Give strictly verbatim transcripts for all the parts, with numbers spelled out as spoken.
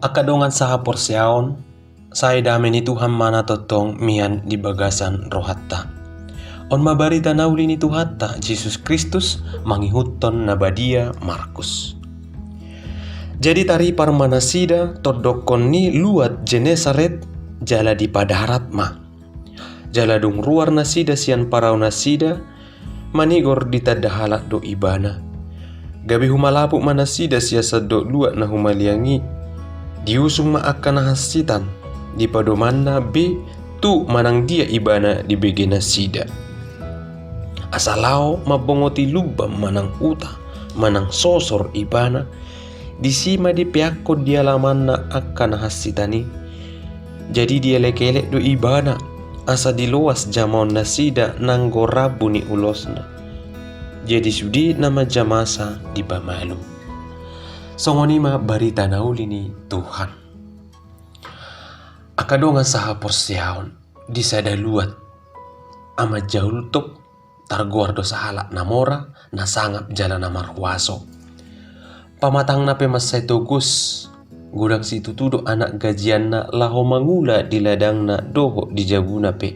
Angka dongan sahaporseaon, sai dame ni Tuhan ma na tongtong mian di bagasan rohanta. On ma barita na uli ni Tuhanta Jesus Kristus mangihuthon na badia Markus. Jadi taripar ma nasida tondokkon ni luat Genesaret, jala dipadarat ma. Jala dung ruar nasida sian parau nasida, manigor ditanda halak do ibana. Gabe humalaput ma nasida sian sandok luat na humaliang i. Diusung ma angka na hansitan, dipadomanna be tu manang dia ibana dibege nasida. Asa laho mambongoti lumban manang huta, manang sosor ibana, disi ma dipeakkon di alamanna angka na hansitan i. Jadi dielek-elek do ibana, asa diloas jamaon nasida nanggo rambu ni ulosna. Jadi sude na manjamasa dipamalum. Songon i ma barita na uli ni Tuhan. Angka dongan sahaporseaon, di sada luat, Ama Jaultop, targoar do sahalak na mora, na sangap jala na marhuaso. Pamatangna pe mansai togos, godang situtu do anak gajianna laho mangula di ladangna dohot di jabuna pe.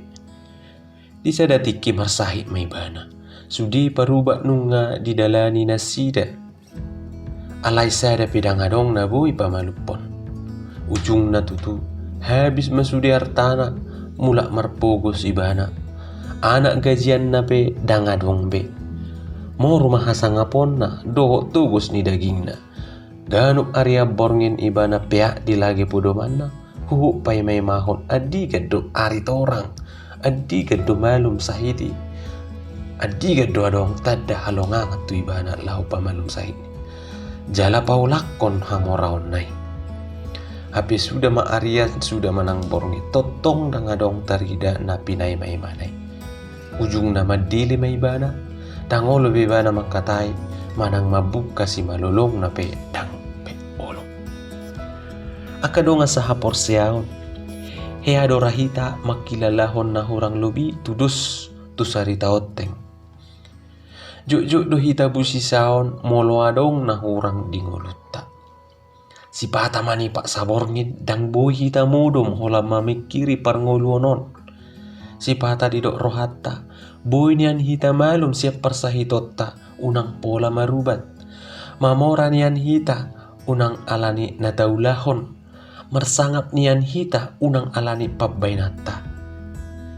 Di sada tingki marsahit ma ibana. Sude parubat nunga didalani nasida. Alai sada pe ndang adong na boi pamalumhon. Ujungna tutu, habis ma sude artana, mulak marpogos ibana. Anak gajianna pe ndang adong be. Moru ma hasangaponna, dohot togos ni dagingna. Ganup arian borngin ibana peak di lage podomanna, huhut paimaimahon andigan do ari torang, andigan do malum sahit i. Andigan do adong tanda halongangan tu ibana laho pamalum sahit i. Jala paulakhon hamoraonna i. Hape suda ma arian, suda ma nang borngin, tongtong ndang adong tarida na pinaimaimana i. Ujungna mandele ma ibana, ndang olo be ibana mangkatai, manang mambuka simalolongna pe ndang pe olo. Angka dongan sahaporseaon, hea do ra hita mangkilalahon na hurang lobi tudos tu sarita onteng. Jotjot do hita busisaon molo adong na hurang di ngolunta. Sipata manipak saborngin, ndang boi hita modom holan mamingkiri parngoluon on. Sipata didok rohanta, boi nian hita malum sian parsahitonta, unang pola marubat. Mamora nian hita, unang alani na taulahon. Marsangap nian hita, unang alani pambaenanta.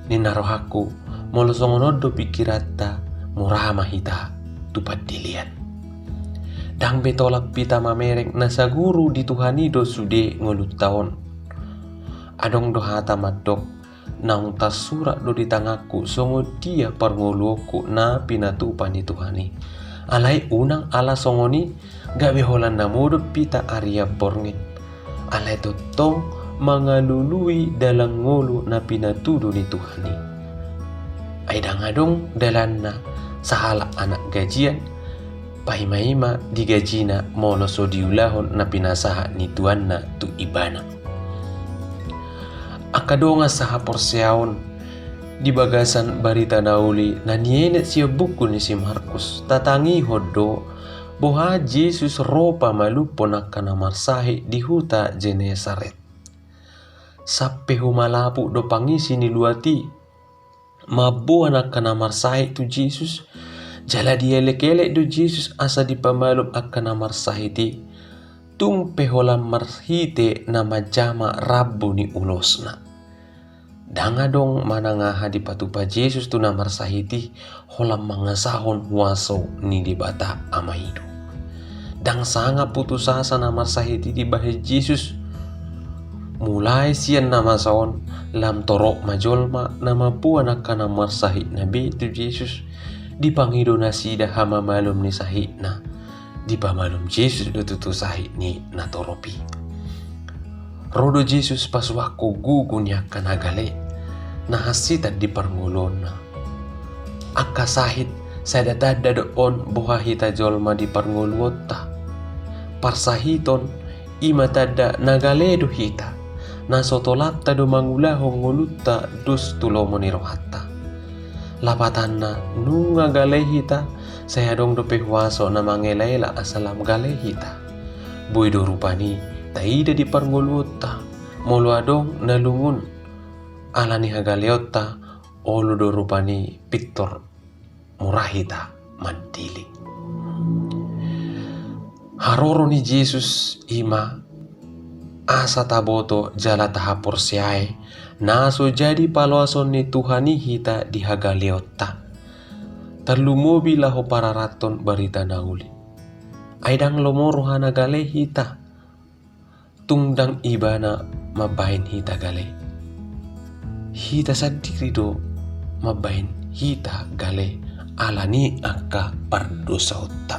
Ninna rohangku, molo songon on do pingkiranta, mura ma hita tu pandelean. Ndang be tolap hita mamereng, na saguru di Tuhan i do sude ngolunta on. Adong do hata mandok, naung tarsurat do di tanganku songon dia parngoluonku na pinatupa ni Tuhan i. Alai unang ala songon i, gabe holan na modom hita arian borngin. Alai tongtong mangalului dalan ngolu na pinatudu ni Tuhan i. Ai ndang adong dalanna sahalak anak gajian, paimaima di gajina molo so diulahon na pinasahat ni tuanna tu ibana. Angka dongan sahaporseaon, di bagasan barita na uli na nienet sian buku ni si Markus, tatangihon do boha Jesus ro pamalumhon angka na marsahit di huta Genesaret. Sampe humalaput do pangisi ni luat i, mamboan angka na marsahit tu Jesus, jala dielek-elek do Jesus asa dipamalum angka na marsahit i, tung pe holan marhite na manjama rambu ni ulosna. Ndang adong manang aha dipatupa Jesus tu na marsahit i, holan mangasahon huaso ni Debata Ama i do. Ndang sanga putus asa na marsahit i dibahen Jesus. Mulai sian na masa on, lam torop ma jolma na mamboan angka na marsahitna be tu Jesus, dipangido nasida hamamalum ni sahitna. Dipamalum Jesus do tutu sahit ni na torop i. Ro do Jesus pasuanghon gogo ni angka na gale, na hansitan di parngoluonna. Angka sahit, sada tanda do on boha hita jolma di parngoluonta. Parsahiton, i ma tanda na gale do hita, na so tolapta do mangulahon ngolunta dos tu lomo ni rohanta. Lapatanna, nunga gale hita, sai adong dope huaso na mangelaela asa lam gale hita. Boi do rupani taida di parngoluonta, molo adong na lungun ala ni hagaleonta, olo do rupani pintor mura hita mandiling. Haroro ni Jesus i ma asa taboto jala tahaporseai na so jadi paloason ni Tuhan i hita di hagaleonta. Tarlumobi laho pararathon barita na uli. Ai ndang lomo roha na gale hita, tung ndang Ibana mambahen hita gale. Hita sandiri do mambahen hita gale ala ni angka pardosaonta.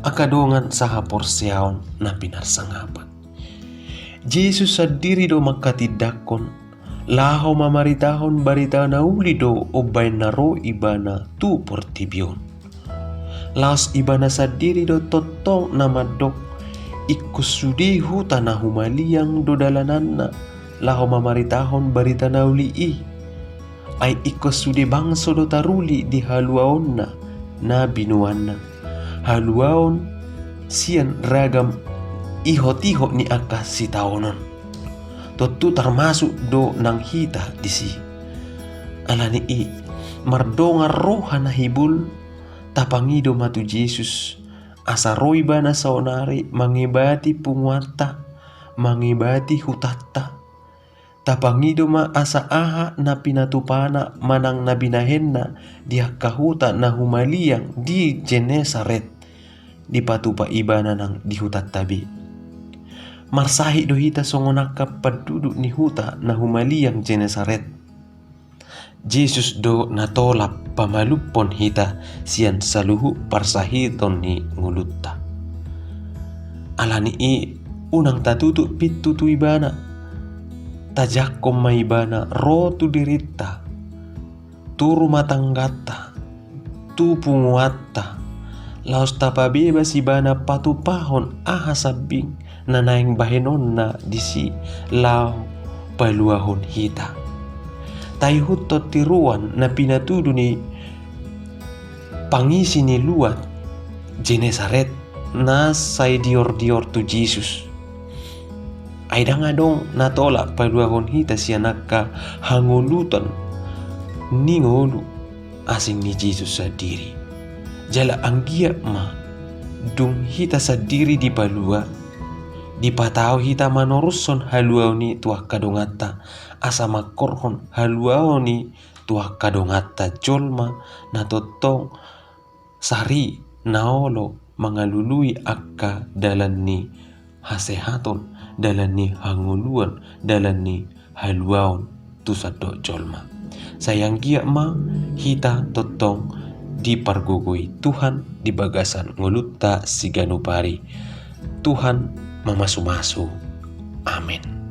Angka dongan sahaporseaon na pinarsangapan, Jesus sandiri do manghatindanghon laho mamaritahon barita na uli do umbahen na ro Ibana tu portibi on. Laos Ibana sandiri do tongtong na mandok, ingkon sude huta na humaliang do dalananna laho mamaritahon barita na uli i. Ai ingkon sude bangso do taruli di haluaonna na binoanna, haluaon sian ragam ihotihot ni angka sitaonon. Tontu tarmasuk do nang hita disi. Ala ni i, mardongan roha na hibul, tapangido ma tu Jesus asa ro Ibana saonari mangebati punguanta, mangebati hutanta. Tapangido ma asa aha na pinatupaNa manang na binahenNa di angka huta na humaliang di Genesaret, dipatupa Ibana nang di hutanta be. Marsahit do hita songon angka panduduk ni huta na humaliang Genesaret. Jesus do na tolap pamalumhon hita sian saluhut parsahiton ni ngolunta. Ala ni i, unang tatutup pintu tu Ibana. Tajangkon ma Ibana ro tu dirinta, tu rumah tangganta, tu punguanta, laos tapabebas Ibana patupahon aha sambing na naeng bahenonNa disi laho paluahon hita. Taihuthon tiruan na pinatudu ni pangisi ni luat Genesaret na sai diordior tu Jesus. Ai ndang adong na tolap paluahon hita sian angka hangolutan ni ngolu asing ni Jesus sandiri. Jala anggiat ma dung hita sandiri dipalua, dipatau hita manorushon haluaon i tu angka donganta, asa mangkorhon haluaon i tu angka donganta jolma na tongtong sari na olo mangalului angka dalan ni hasehaton, dalan ni hangoluan, dalan ni haluaon tu sandok jolma. Sai anggiat ma hita tongtong dipargogoi Tuhan di bagasan ngolunta siganup ari. Tuhan mamasumasu. Amen.